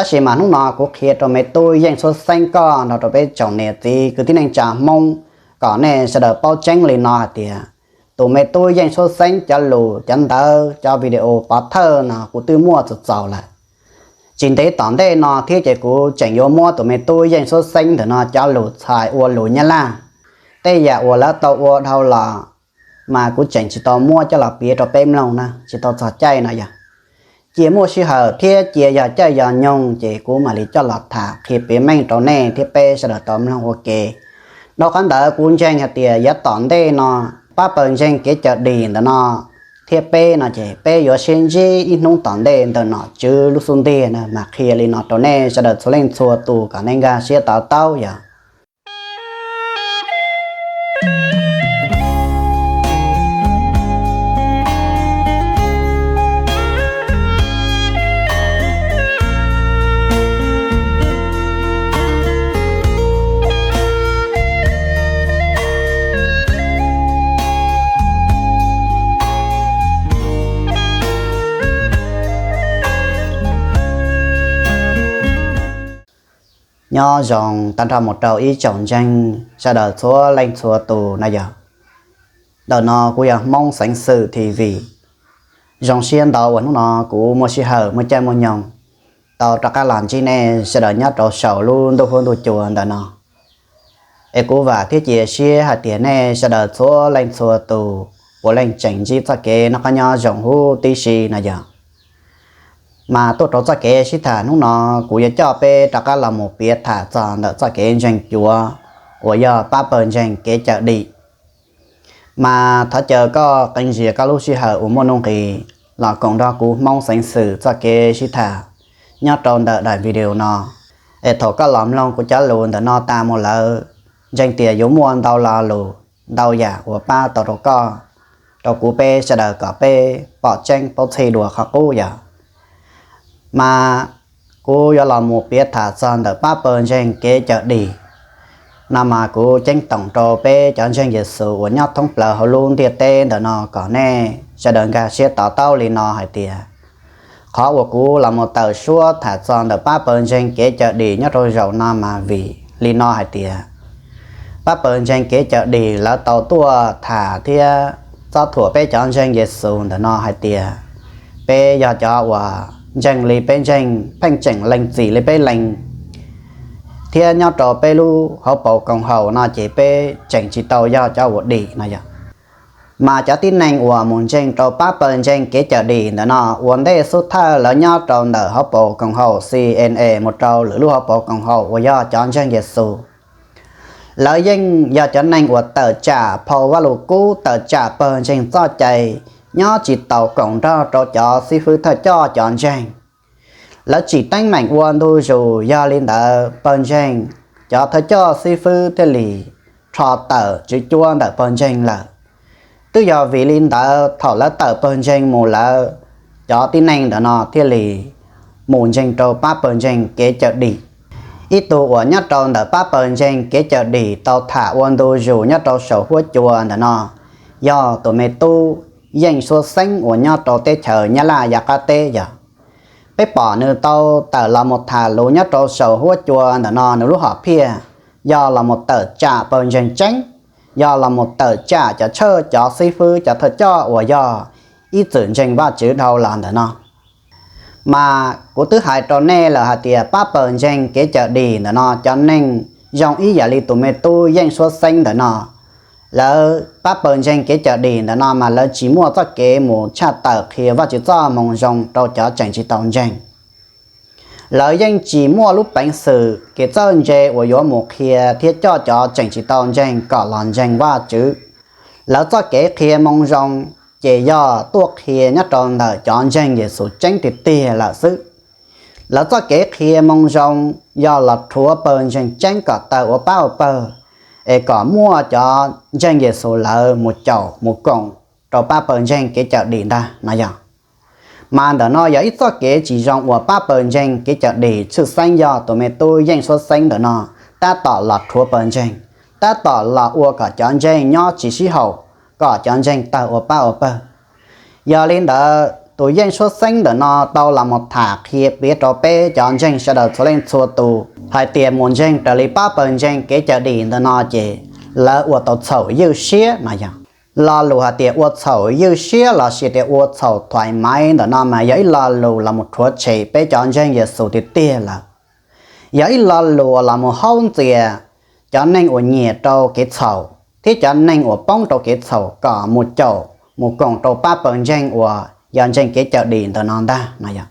Tab sis mas hnub no kuv qhia rau me tub Yeej Suab Xeeb koj nrog rau peb tsoom niam txiv kwv tij neej tsa Hmoob kom nej sawv daws paub tseeb li no hais tias tus me tub Yeej Suab Xeeb cov lus cov ntawv cov video pov thawj no kuv twb muaj txaus txaus lawm. Tsis ntev tom ntej no thiab ces kuv tseem yuav muab tus me tub Yeej Suab Xeeb ntawm no cov lus txhais ua lus Nyab Laj, tej yam uas lawv tau ua dhau los mas kuv tseem tsis tau muab coj los piav rau peb mloog na, tsis tau txog caij no yog. Cia muaj sij hawm thiab cia yog caij yog nyoog ces kuv mam li coj los tham qhia piav meej rau nej thiab peb sawv daws tau mloog ua ke. Dhau qhov ntawd kuv ntseeg hais tias yav tom ntej no pab pawg ntseeg kev cawm dim ntawm no thiab peb no ces peb yuav sib ntsib ib hnub tom ntej ntawm nom tswv lub xub ntiag na mas qhia li no rau nej sawv daws txhua leej txhua tus kom nej nkag siab to taub yog. Nyob zoo tag nrho mus rau ib tsoom ntseeg sawv daws txhua leej txhua tus na yog. Ntawm no kuv yog Hmoob Xeev Xwm T V. Zoo siab ntau uas hnub no kuv muaj sij hawm muaj caij muaj nyoog tau rov qab los ntsib nej sawv daws nyob rau saum lub ntuj huab ntuj cua ntawm no. Es kuv vam thiab cia siab hais tias nej sawv daws txhua leej txhua tus puav leej tseem ntsib txoj kev noj qab nyob zoo huv tib si no yog. Mas tuaj rau txoj kev sib tham hnub no kuv yuav coj peb rov qab los mus piav tham txog ntawm txoj kev ntseeg cuav uas yog pab pawg ntseeg kev cawm dim. Mas thov caw koj qee zias koj lub sij hawm uas muaj nuj nqis los koom nrog kuv Hmoob Xeev Xwm txoj kev sib tham nyob rau ntawm daim video no. Es thaum koj los mloog kuv cov lus ntawm no tas mus lawm, ntseeg tias yuav muaj ntau lo lus ntau yam uas pab tau rau koj, rau kuv peb sawv daws kom peb pom tseeb paub txhij dua qhov qub yog. Mas kuv yuav los mus piav tham txog ntawm pab pawg ntseeg kev cawm dim no mas kuv ceeb toom rau peb cov ntseeg Yexus uas nyob thoob plaws hauv lub ntiaj teb ntawm no kom nej sawv daws nkag siab to taub li no hais tias qhov uas kuv los mus tawm suab tham txog ntawm pab pawg ntseeg kev cawm dim nyob rau zaum no mas vim li no hais tias pab pawg ntseeg kev cawm dim lawv tau tuaj tham thiab txob thuam peb cov ntseeg Yexus ntawm no hais tias peb yog cov uas ntseeg li peb ntseeg, pheej tseem lees txim li peb lees, thiab nyob rau peb lub hauv paus koom haum no ces peb tseem tsis tau yog cov uas dim no yog. Mas cov tib neeg uas mus ntseeg rau pab pawg ntseeg kev cawm dim ntawm no ua ntej xub thawj lawv nyob rau ntawm hauv paus koom haum C N A mus rau lwm lub hauv paus koom haum uas yog cov ntseeg Yexus. Lawv yeej yog cov neeg uas tawm tsam phau Vajluskub, tawm tsam pawg ntseeg txoj cai, nyob tsis taus koom nrog rau cov xib fwb thawj coj cov ntseeg. Lawv tsim teeb meem ua ntu zus, yog li ntawd pawg ntseeg, cov thawj coj xib fwb thiaj li rho tawm tswv cuab ntawm pawg ntseeg lawm. Twb yog vim li ntawd thaum lawv tawm pawg ntseeg mus lawm, cov tib neeg ntawm no thiaj li mus ntseeg rau pab pawg ntseeg kev cawm dim. Ib tug uas nyob rau ntawm pab pawg ntseeg kev cawm dim tau tham ua ntu zus nyob rau saum huab cua ntawm no yog tus me tub Yeej Suab Xeeb uas nyob rau teb chaws Nyab Laj yav qab teb yog. Peb pom nws tau tawm los mus tham lus nyob rau saum huab cua ntawm no, nws lub hom phiaj yog los mus tawm tsam pawg ntseeg tseeb, yog los mus tawm tsam cov tshawj cov xib fwb cov thawj coj uas yog ib txwm ntseeg Vajtswv dhau los ntawm no. Mas kuv twb hais rau nej lawm hais tias pab pawg ntseeg kev cawm dim ntawm no cov neeg zoo ib yam li tus me tub Yeej Suab Xeeb ntawm no. Lawv pab pawg ntseeg kev cawm dim ntawm no mas lawv tsis muaj txoj kev mus tshaj tawm qhia Vajtswv txoj moo zoo rau cov tseem tsis tau ntseeg. Lawv yeej tsis muaj lub peev xwm kev txawj ntse uas yuav mus qhia thiab coj cov tseem tsis tau ntseeg kom los ntseeg Vajtswv. Lawv txoj kev qhia moo zoo ces yog tuaj qhia nyob rau ntawm cov ntseeg Yexus tseeb tiag tiag lawm xwb. Lawv txoj kev qhia moo zoo yog los rhuav pawg ntseeg tseeb kom tawg ua pab ua pawg, es kom muaj cov ntseeg Yexus lawv mus caum mus koom rau pab pawg ntseeg kev cawm dim ntag no yog. Mas ntawm no yog ib txoj kev tsis zoo uas pab pawg ntseeg kev cawm dim tshwj xeeb yog tus me tub Yeej Suab Xeeb ntawm no tab tom los rhuav pawg ntseeg, tab tom los ua kom cov ntseeg nyob tsis sib haum, kom cov ntseeg tawg ua pab ua pawg. Yog li ntawd, Tus Yeej Suab Xeeb ntawm no tau los mus tham qhia piav rau peb cov ntseeg sawv daws txhua leej txhua tus hais tias mus ntseeg raws li pab pawg ntseeg kev cawm dim ntawm no ces lawv ua tau txhaum ywj siab no yog. Lo lus hais tias ua txhaum ywj siab lossis tias ua txhaum thuam maiv ntawm no mas yog ib lo lus los mus rhuav tshem peb cov ntseeg Yexus tiag tiag lawm. Yog ib lo lus uas los mus haub ntxias cov neeg uas nyiam rau kev txhaum thiab cov neeg uas poob rau kev txhaum kom mus caum mus koom rau pab pawg ntseeg uas yog ntseeg kev cawm dim ntawm no ntag no yog.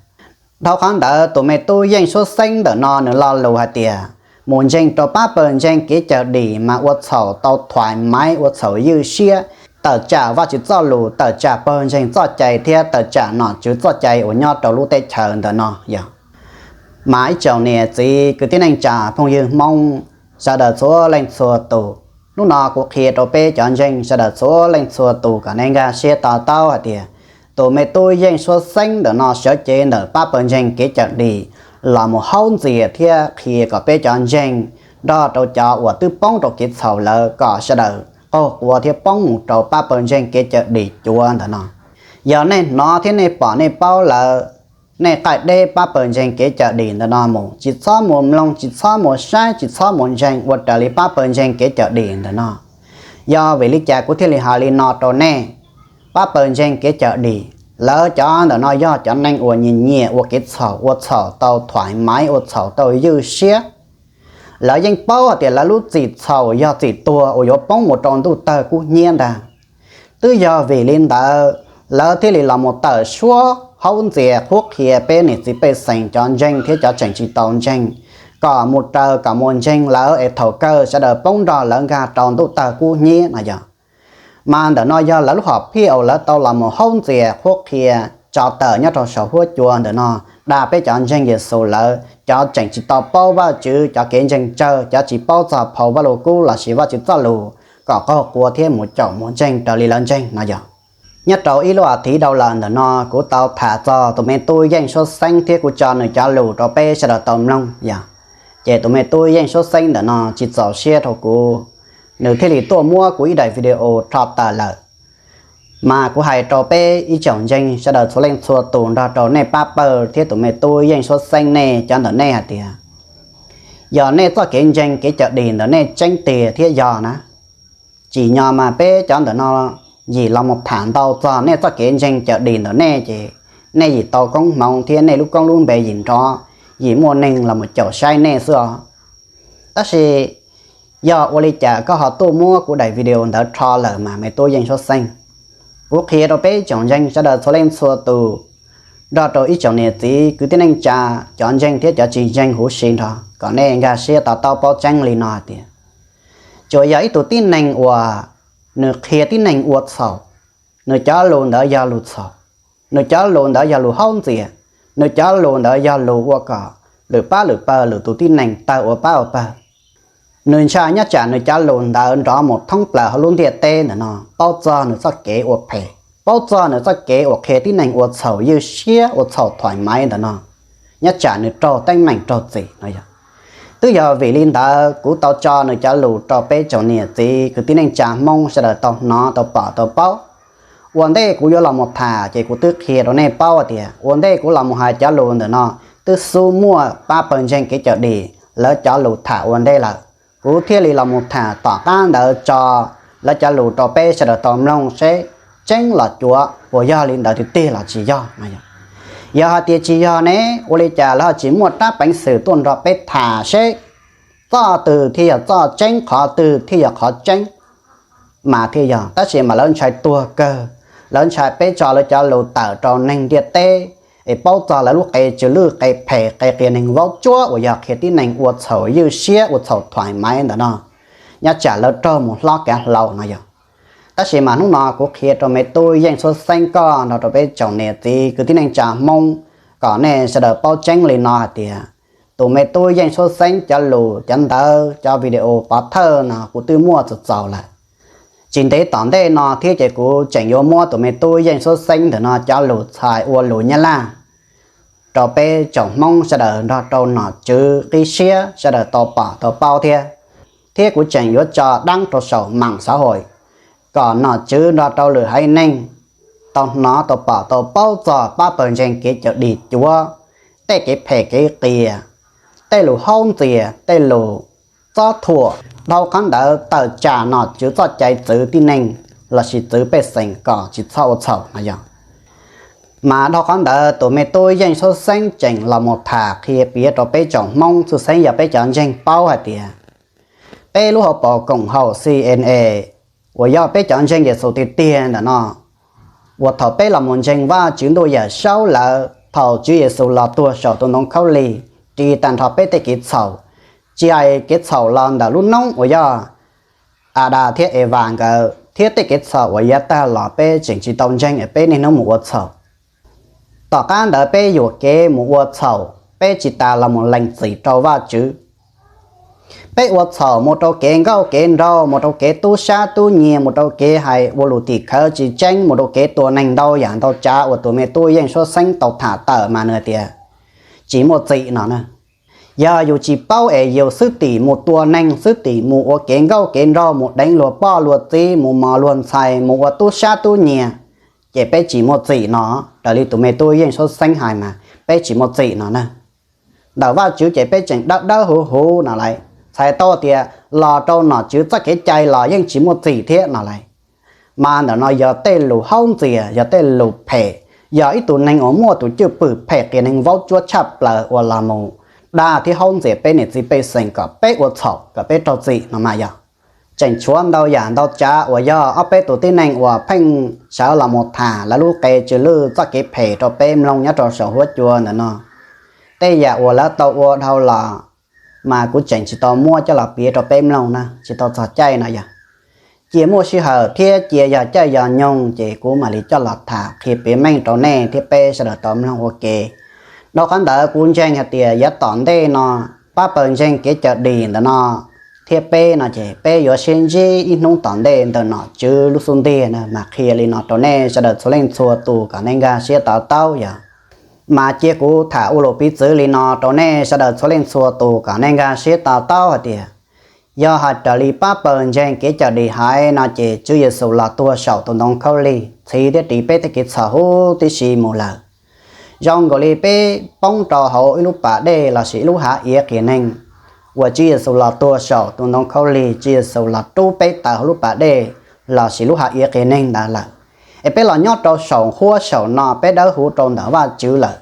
Dhau qhov ntawd tus me tub Yeej Suab Xeeb ntawm no nws lo lus hais tias mus ntseeg rau pab pawg ntseeg kev cawm dim mas ua txhaum tau thuam maiv ua txhaum ywj siab, tawm tsam Vajtswv txoj lus, tawm tsam pawg ntseeg txoj cai thiab tawm tsam nom tswv txoj cai uas nyob rau lub teb chaws ntawm no yog. Mas ib tsoom niam txiv kwv tij neej tsa phooj ywg Hmoob sawv daws txhua leej txhua tus, hnub no kuv qhia rau peb cov ntseeg sawv daws txhua leej txhua tus kom nej nkag siab to taub hais tias tus me tub Yeej Suab Xeeb ntawm no sawv cev ntawm pab pawg ntseeg kev cawm dim los mus haub ntxias thiab qhia kom peb cov ntseeg nrog rau cov uas twb poob rau kev txhaum lawm kom sawv daws qaug qua thiab poob mus rau pab pawg ntseeg kev cawm dim cuav ntawm no. Yog nej hnov thiab nej pom nej paub lawm, nej qaij deb pab pawg ntseeg kev cawm dim ntawm no mus, tsis txhob mus mloog, tsis txhob mus saib, tsis txhob mus ntseeg ua raws li pab pawg ntseeg kev cawm dim ntawm no. Yog vim li cas kuv thiaj li hais li no rau nej? Pab pawg ntseeg kev cawm dim, lawv cov ntawm no yog cov neeg uas nyiam nyiam ua kev txhaum, ua txhaum tau thuam maiv, ua txhaum tau ywj siab. Lawv yeej paub hais tias lawv lub txim txhaum yog txim tuag uas yuav poob mus rau ntuj tawg kub hnyiab ntag. Twb yog vim li ntawd, lawv thiaj li los mus tawm suab haub ntxias qhuab qhia peb niam txiv pej xeem cov ntseeg thiab cov tseem tsis tau ntseeg kom mus raws kom mus ntseeg lawv es thaum kawg sawv daws poob nrog lawv nkag rau ntuj tawg kub hnyiab no yog. Mas ntawm no yog lawv lub hom phiaj uas lawv tau los mus haub ntxias qhuab qhia tso tawm nyob rau saum huab cua ntawm no, dag peb cov ntseeg Yexus lawv cov tseem tsis tau paub Vajtswv cov kev ntseeg tsawg, cov tsis paub txog phau Vajluskub lossis Vajtswv txoj lus kom qaug qua thiab mus caum mus ntseeg raws li lawv ntseeg no yog. Nyob rau ib lub as thiv dhau los ntawm no kuv tau tham txog tus me tub Yeej Suab Xeeb thiab kuv tso nws cov lus rau peb sawv daws tau mloog yog. Ces tus me tub Yeej Suab Xeeb ntawm no tsis txaus siab rau kuv, nws thiaj li tuaj muab kuv ib daim video rho tawm lawm. Mas kuv hais rau peb ib tsoom ntseeg sawv daws txhua leej txhua tus nrog rau nej pab pawg thiab tus me tub Yeej Suab Xeeb nej cov ntawm nej hais tias, yog nej txoj kev ntseeg kev cawm dim ntawm nej tseeb tiag thiab yog na, tsim nyog mas peb cov ntawm no yim los mus tham ntau txog nej txoj kev ntseeg cawm dim ntawm nej ces nej yim tau koob hmoov thiab nej lub koob lub npe yim nrov, yim muaj neeg los mus caum saib nej xwb os. Tab sis yog ua li cas koj ho tuaj muab kuv daim video ntawd rho lawm mas me tub Yeej Suab Xeeb? Kuv qhia rau peb tsoom ntseeg sawv daws txhua leej txhua tus, nrog rau ib tsoom niam txiv kwv tij neej tsa, cov ntseeg thiab cov tsis ntseeg huv si nrog kom nej nkag siab to taub paub tseeb li no hais tias, tsuas yog ib tug tib neeg uas nws qhia tib neeg ua txhaum, nws cov lus ntawd yog lus txhaum, nws cov lus ntawd yog lus haub ntxias, nws cov lus ntawd yog lus ua kom lwm pab lwm pawg lwm tus tib neeg tawg ua pab ua pawg. Nws ntshai nyob tsam nws cov lus ntawd nrov mus thoob plaws hauv lub ntiaj teb ntawm no, paub txog nws txoj kev ua phem, paub txog nws txoj kev uas qhia tib neeg ua txhaum ywj siab ua txhaum thuam maiv ntawm no, nyob tsam nws raug teeb meem raug txim no yog. Twb yog vim li ntawd kuv tau tso nws cov lus rau peb tsoom niam txiv kwv tij neej tsa Hmoob sawv daws tau hnov tau pom tau paub. Ua ntej kuv yuav los mus tham ces kuv twb qhia rau nej paub tias ua ntej kuv los mus hais cov lus ntawm no, twb xub muaj pab pawg ntseeg kev cawm dim lawv cov lus tham ua ntej lawm, kuv thiaj li los mus tham tom qab ntawd tso lawv cov lus rau peb sawv daws tau mloog seb tseeb los cuav puas yog li ntawd tiag tiag los tsis yog no yog. Yog hais tias tsis yog ne, ua li cas lawv ho tsis muaj rab peev xwm tuaj nrog peb tham seb txoj twg thiaj yog txoj tseeb, qhov twg thiaj yog qhov tseeb? Mas thiaj yog, tab sis mas lawv ntshai tuag kawg, lawv ntshai peb tso lawv cov lus tawm rau neeg ntiaj teb es paub txog lawv lub qe tsw lwj, qe phem, qe qias neeg vaub tsuab uas yog qhia tib neeg ua txhaum ywj siab ua txhaum thuam maiv ntawm no, nyob tsam lawv raug mus hlob kav hlau no yog. Tab sis mas hnub no kuv qhia rau me tub Yeej Suab Xeeb koj nrog rau peb tsoom niam txiv kwv tij neej tsa Hmoob kom nej sawv daws paub tseeb li no hais tias tus me tub Yeej Suab Xeeb cov lus cov ntawv cov video pov thawj no kuv twb muaj txaus txaus lawm. Tsis ntev tom ntej no thiab ces kuv tseem yuav muab tus me tub Yeej Suab Xeeb ntawm no cov lus txhais ua lus Nyab Laj rau peb tsoom Hmoob sawv daws nrog rau nom tswv qib siab sawv daws tau pom tau paub thiab. Thiab kuv tseem yuav tso dab rau saum mam xav hawm kom nom tswv nrog rau lwm haiv neeg tau hnov tau pom tau paub txog pab pawg ntseeg kev cawm dim cuav, tej kev phem kev qias, tej lus haub ntxias, tej lus txob thuam, dhau qhov ntawd tawm tsam nom tswv txoj cai txwv tib neeg lossis txwv pej xeem kom tsis txhob ua txhaum no yog. Mas dhau qhov ntawd tus me tub Yeej Suab Xeeb tseem los mus tham qhia piav rau peb tsoom Hmoob txhua xeeb yog peb cov ntseeg paub hais tias peb lub hauv paus koom haum C N A uas yog peb cov ntseeg Yexus tiag tiag ntawm no, uas thaum peb los mus ntseeg Vajtswv ntuj yawm saub lawm, thaum Tswv Yexus los tuag saum tus ntoo khaub lig ris tag nrho peb tej kev txhaum, tsis hais kev txhaum los ntawm lub noob uas yog Adas thiab Evas nkawd thiab tej kev txhaum uas yav tag los peb tseem tsis tau ntseeg es peb niaj hnub mus ua txhaum. Tom qab ntawd peb yuam kev mus ua txhaum, peb tsis tas los mus lees txim rau Vajtswv. Peb ua txhaum mus rau kev nkauj kev nraug, mus rau kev tub sab tub nyiag, mus rau kev hais ua lus tim khawv tsis tseeb, mus rau kev tua neeg ntau yam ntau tsav uas tus me tub Yeej Suab Xeeb tau tham tawm mas nws tias tsis muaj txim no na. Yog yus tsis paub es yus xwb tim mus tua neeg, xwb tim mus ua kev nkauj kev nraug, mus deev luag poj luag txiv, mus mos luag ntxhais, mus ua tub sab tub nyiag, ces peb tsis muaj txim no. Raws li tus me tub Yeej Suab Xeeb hais mas peb tsis muaj txim no na. Ntawm Vajtswv ces peb tseem dawb dawb huv huv no lauj. Txhais tau tias los rau nom tswv txoj kev cai los yeej tsis muaj txim thiab no lauj. Mas ntawm no yog tej lus haub ntxias, yog tej lus phem, yog ib tug neeg uas muaj tus cwj pwm phem qias neeg vaub tsuab tshaj plaws uas los mus dag thiab haub ntxias peb niam txiv pej xeem kom peb ua txhaum kom peb raug txim no mas yog. Tseem tshuav ntau yam ntau tsav uas yog ob peb tus tib neeg uas pheej sawv los mus tham lawv lub qe tsw lwj txoj kev phem rau peb mloog nyob rau saum huab cua ntawm no. Tej yam uas lawv tau ua dhau los mas kuv tseem tsis tau muab coj los piav rau peb mloog na, tsis tau txog caij no yog. Cia muaj sij hawm thiab cia yog caij yog nyoog ces kuv mam li coj los tham qhia piav meej rau nej thiab peb sawv daws tau mloog ua ke. Dhau qhov ntawd kuv ntseeg hais tias yav tom ntej no pab pawg ntseeg kev cawm dim ntawm no thiab peb no ces peb yuav sib ntsib ib hnub tom ntej ntawm nom tswv lub xub ntiag na, mas qhia li no rau nej sawv daws txhua leej txhua tus kom nej nkag siab to taub yog. Mas cia kuv tham ua lus piv txwv li no rau nej sawv daws txhua leej txhua tus kom nej nkag siab to taub hais tias yog hais raws li pab pawg ntseeg kev cawm dim hais no ces Tswv Yexus los tuag saum tus ntoo khaub lig txhiv thiab ris peb tej kev txhaum huv tib si mus lawm. Zoo nkaus li peb poob rau hauv ib lub pas dej lossis ib lub hav iav qias neeg uas Tswv Yexus los tuag saum tus ntoo khaub lig, Tswv Yexus los rub peb tawm hauv lub pas dej lossis lub hav iav qias neeg ntawd lawm, es peb los nyob rau saum huab saum no peb dawb huv rau ntawm Vajtswv lawm.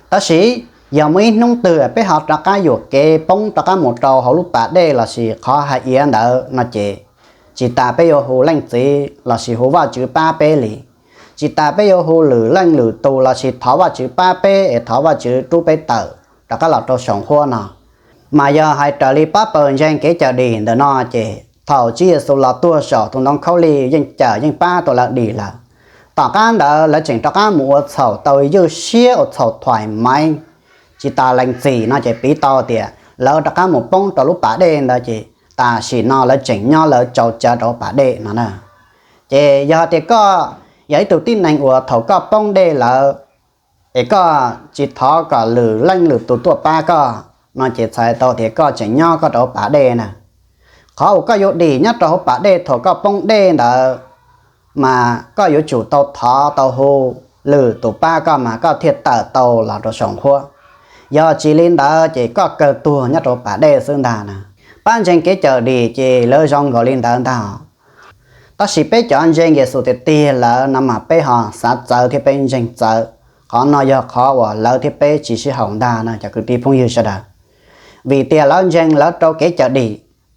Tab sis yog muaj ib hnub twg peb ho rov qab yuam kev poob rov qab mus rau hauv lub pas dej lossis qhov hav iav ntawd no ces tsis tas peb yuav hu Leej Txiv lossis hu Vajtswv pab peb li. Tsis tas peb yuav hu lwm leej lwm tus lossis thov Vajtswv pab peb es thov Vajtswv rub peb tawm rov qab los rau saum huab no. Mas yog hais raws li pab pawg ntseeg kev cawm dim ntawm no ces thaum Tswv Yexus los tuag saum tus ntoo khaub lig yeej cawm yeej pab tau lawv dim lawm. Tom qab ntawd lawv tseem rov qab mus ua txhaum tau ywj siab ua txhaum thuam maiv, tsis tas lees txim no ces piv tau tias lawv rov qab mus poob rau lub pas dej ntawd ces tam sim no lawv tseem nyob lawv tsau cawv rau pas dej no na. Ces yog tias koj yog ib tug tib neeg uas thaum koj poob dej lawm es koj tsis thov kom lwm leej lwm tus tuaj pab koj no ces txhais tau tias koj tseem nyob koj rau pas dej na. Qhov uas koj yuav dim nyob rau hauv pas dej thaum koj poob dej ntawd mas koj yuav tsum tau thov tau hu lwm tus pab koj mas koj thiaj tawm tau los rau saum huab. Yog tsis li ntawd ces koj kawg tuag nyob rau pas dej xwb ntag na. Pab ntseeg kev cawm dim ces lawv zoo nkaus li ntawd ntag. Tab sis peb cov ntseeg Yexus tiag tiag lawm no mas peb ho xav txawv thiab peb ntseeg txawv. Qhov no yog qhov uas lawv thiab peb tsis sib haum ntag no cov kwv tij phooj ywg sawv daws. Vim tias lawv ntseeg lawv rau kev cawm dim,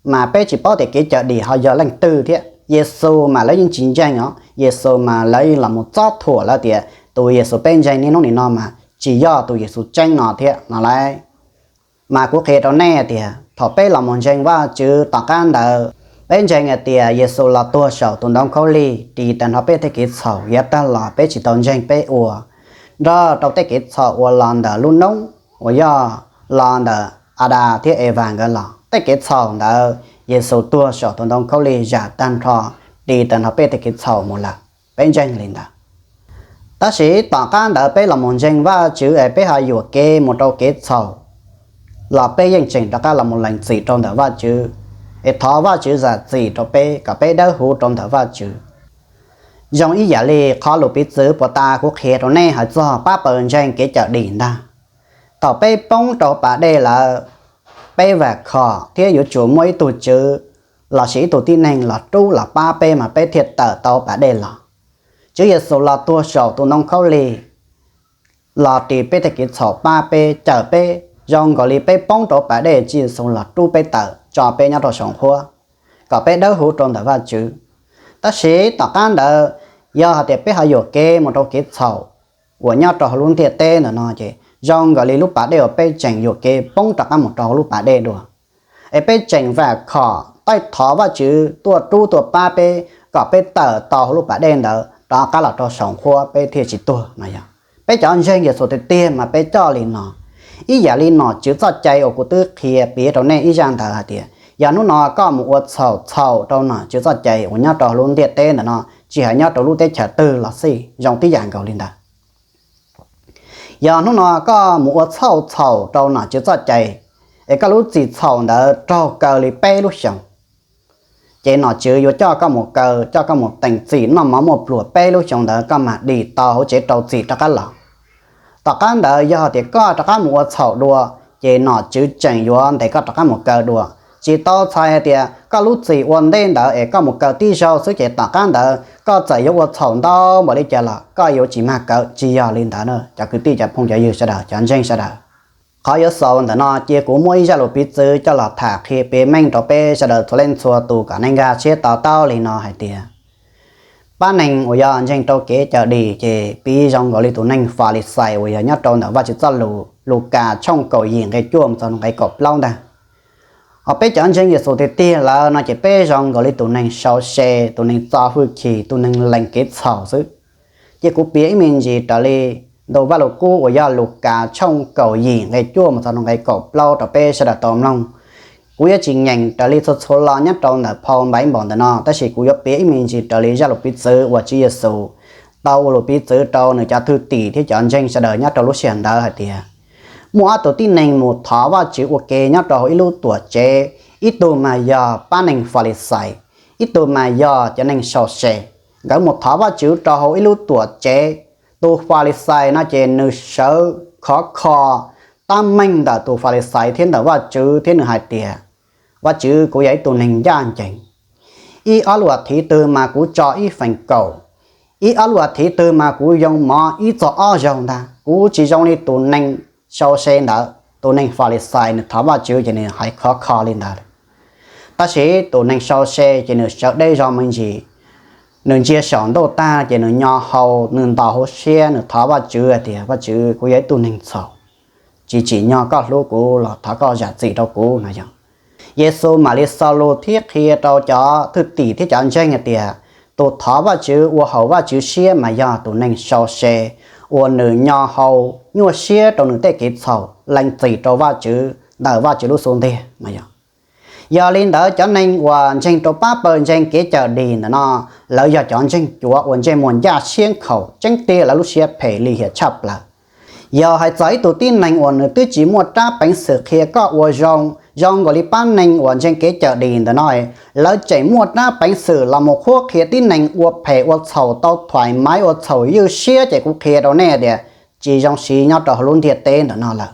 mas peb tsis paub tias kev cawm dim ho yog leej twg thiab. Yexus mas lawv yeej tsis ntseeg os, Yexus mas lawv yeej los mus txob thuam lawv tias tus Yexus peb ntseeg niaj hnub nim no mas tsis yog tus Yexus tseeb no thiab no lauj. Mas kuv qhia rau nej tias thaum peb los mus ntseeg Vajtswv tom qab ntawd, peb ntseeg hais tias Yexus los tuag saum tus ntoo khaub lig ris tag nrho peb tej kev txhaum, yav tag los peb tsis tau ntseeg peb ua, nrog rau tej kev txhaum uas los ntawm lub noob uas yog los ntawm Adas thiab Evas nkawd los. Tej kev txhaum ntawd Yexus tuag saum tus ntoo khaub lig zam tag nrho, ris tag nrho peb tej kev txhaum mus lawm. Peb ntseeg li ntawd. Tab sis tom qab ntawd peb los mus ntseeg Vajtswv es peb ho yuam kev mus rau kev txhaum los peb yeej tseem rov qab los mus lees txim rau ntawm Vajtswv, es thov Vajtswv zam txim rau peb kom peb dawb huv rau ntawm Vajtswv. Zoo ib yam li qhov lus piv txwv puag ta kuv qhia rau nej hais txog pab pawg ntseeg kev cawm dim ntag. Thaum peb poob rau pas dej lawm, peb vam khom thiab yuav tsum muaj ib tug tswv lossis ib tug tib neeg los rub los pab peb mas peb thiaj tawm tau pas dej los. Tswv Yexus los tuag saum tus ntoo khaub lig los ris peb tej kev txhaum, pab peb, cawm peb, zoo nkaus li peb poob rau pas dej Tswv Yexus los rub peb tawm tso peb nyob rau saum nqhuab kom peb dawb huv rau ntawm Vajtswv. Tab sis tom qab ntawd, yog hais tias peb ho yuam kev mus rau kev txhaum uas nyob rau hauv lub ntiaj teb ntawm no ces zoo nkaus li lub pas dej uas peb tseem yuam kev poob rov qab mus rau hauv lub pas dej dua. Es peb tseem vam khom taij thov Vajtswv tuaj rub tuaj pab peb kom peb tawm tau hauv lub pas dej ntawd rov qab los rau saum nqhuab peb thiaj tsis tuag no yog. Peb cov ntseeg Yexus tiag tiag mas peb coj li no. Ib yam li nom tswv txoj cai uas kuv twb qhia piav rau nej ib zaj ntawd hais tias yog hnub no koj mus ua txhaum txhaum rau nom tswv txoj cai uas nyob rau hauv lub ntiaj teb ntawm no, tsis hais nyob rau lub teb chaws twg los xij zoo tib yam nkaus li ntawd. Yog hnub no koj mus ua txhaum txhaum rau nom tswv txoj cai, es koj lub txim txhaum ntawd raug kaw li peb lub xyoos, ces nom tswv yuav coj koj mus kaw, coj koj mus teem txim noj mov muaj pluas peb lub xyoos ntawd koj mam dim tau hauv tsev rau txim rov qab los. Tom qab ntawd yog tias koj rov qab mus ua txhaum dua, ces nom tswv tseem yuav ntes koj rov qab mus kaw dua. Tsis tau txhais hais tias koj lub txim ua ntej ntawd es koj mus kaw tib zaug xwb ces tom qab ntawd koj txawm yuav ua txhaum ntau npaum li cas los koj yuav tsis mag kaw, tsis yog li ntawd na cov kwv tij cov phooj cov ywg sawv daws, cov ntseeg sawv daws. Qhov yuav xaus ntawm no cia kuv muab ib zaj lus piv txwv coj los tham qhia piav meej rau peb sawv daws txhua leej txhua tus kom nej nkag siab to taub li no hais tias pab neeg uas yog ntseeg rau kev cawm dim ces piv zoo nkaus li tus neeg Falixais uas yog nyob rau ntawm Vajtswv txoj lus Lukas tshooj kaum yim nqe cuaj mus txog nqe kaum plaub ntag. Ho peb cov ntseeg Yexus tiag tiag lawm no ces peb zoo nkaus li tus neeg sau se, tus neeg txo hwj chim, tus neeg lees kev txhaum xwb. Ces kuv piav ib me ntsis raws li ntu Vajluskub uas yog Lukas tshooj kaum yim nqe cuaj mus txog nqe kaum plaub rau peb sawv daws tau mloog. Kuv yuav tsis nyeem raws li txhua txhua lo nyob rau ntawm phau Npaiv Npaum ntawm no, tab sis kuv yuav piav ib me ntsis raws li zaj lus piv txwv uas Tswv Yexus tau ua lus piv txwv rau nws cov thwj tim thiab cov ntseeg sawv daws nyob rau lub sij hawm ntawd hais tias muaj ob tug tib neeg mus thov Vajtswv ua ke nyob rau hauv ib lub tuam tsev, ib tug mas yog pab neeg Falixais, ib tug mas yog cov neeg sau se. Nkawd mus thov Vajtswv rau hauv ib lub tuam tsev. Tus Falixais no ces nws sawv khov kho tab meeg ntawm tus Falixais thiab ntawm Vajtswv thiab nws hais tias, Vajtswv, kuv yog ib tug neeg ncaj ncees. Ib ob lub as thiv twg mas kuv tso ib feem kaum, ib ob lub as thiv twg mas kuv yoo mov ib txog ob zaug ntag. Kuv tsis zoo li tus neeg sau se ntawd. Tus neeg Falixais nws thov Vajtswv ces nws hais khov kho li ntawd. Tab sis tus neeg sau se ces nws sawv deb zog me ntsis, nws ntsia saum ntuj tag ces nws nyo hau, nws ntaus hauv siab, nws thov Vajtswv hais tias, Vajtswv, kuv yog ib tug neeg txhaum, tsis tsim nyog koj hlub kuv los thov koj zam txim rau kuv no yog. Yexus mam li xaus lus thiab qhia rau cov thwj tim thiab cov ntseeg hais tias tus thov Vajtswv ua haum Vajtswv siab mas yog tus neeg sau se uas nws nyo hau nyuaj siab rau nws tej kev txhaum, lees txim rau Vajtswv ntawm Vajtswv lub xub ntiag no yog. Yog li ntawd cov neeg uas ntseeg rau pab pawg ntseeg kev cawm dim ntawm no, lawv yog cov ntseeg cuav uas ntsej muag ncaj siab nkhaus, tseeb tiag lawv lub siab phem lim hiam tshaj plaws. Yog hais txog ib tug tib neeg uas nws twb tsis muaj rab peev xwm qhia koj ua zoo, zoo nkaus li pab neeg uas ntseeg kev cawm dim ntawm no, lawv tseem muaj rab peev xwm los mus qhuab qhia tib neeg ua phem ua txhaum tau thais maiv ua txhaum ywj siab ces kuv qhia rau nej tias tsis zoo siv nyob rau hauv lub ntiaj teb ntawm no lawm.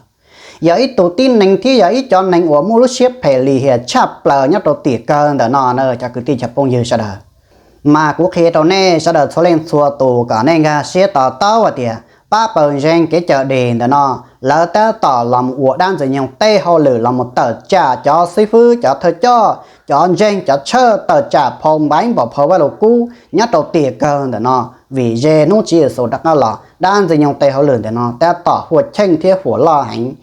Yog ib tug tib neeg thiab yog ib cov neeg uas muaj lub siab phem lim hiam tshaj plaws nyob rau tiam kawg ntawm no na cov kwv tij cov phooj ywg sawv daws. Mas kuv qhia rau nej sawv daws txhua leej txhua tus kom nej nkag siab to taub hais tias pab pawg ntseeg kev cawm dim ntawm no, lawv tab tom los mus ua dab ntxwg nyoog tej hauj lwm los mus tawm tsam cov xib fwb, cov thawj coj, cov ntseeg, cov tshawj, tawm tsam phau Npaiv Npaum, phau Vajluskub nyob rau tiam kawg ntawm no. Vim ze hnub Tswv Yexus rov qab los, dab ntxwg nyoog tej hauj lwm ntawm no tab tom huam cheej thiab huam loj heev.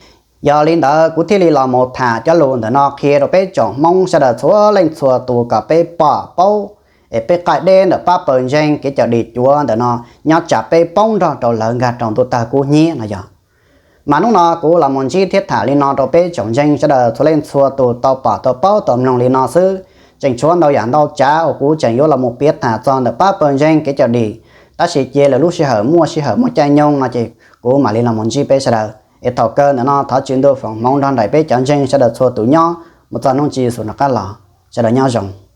Yog li ntawd kuv thiaj li los mus tham cov lus ntawm no qhia rau peb tsoom Hmoob sawv daws txhua leej txhua tus kom peb pom paub es peb qaij deb ntawm pab pawg ntseeg kev cawm dim cuav ntawm no nyob tsam peb poob nrog rau lawv nkag rau ntuj tawg kub hnyiab no yog. Mas hnub no kuv los mus ntsib thiab tham li no rau peb tsoom ntseeg sawv daws txhua leej txhua tus tau pom tau paub tau mloog li no xwb. Tseem tshuav ntau yam ntau tsav uas kuv tseem yuav los mus piav tham txog ntawm pab pawg ntseeg kev cawm dim, tab sis cia lwm lub sij hawm muaj sij hawm muaj caij nyoog no ces kuv mam li los mus ntsib peb sawv daws. Es thaum kawg ntawm no thov Tswv Ntuj foom hmoov nrog nraim peb cov ntseeg sawv daws txhua tus nyob mus txog hnub Tswv Yexus rov qab los. Sawv daws nyob zoo.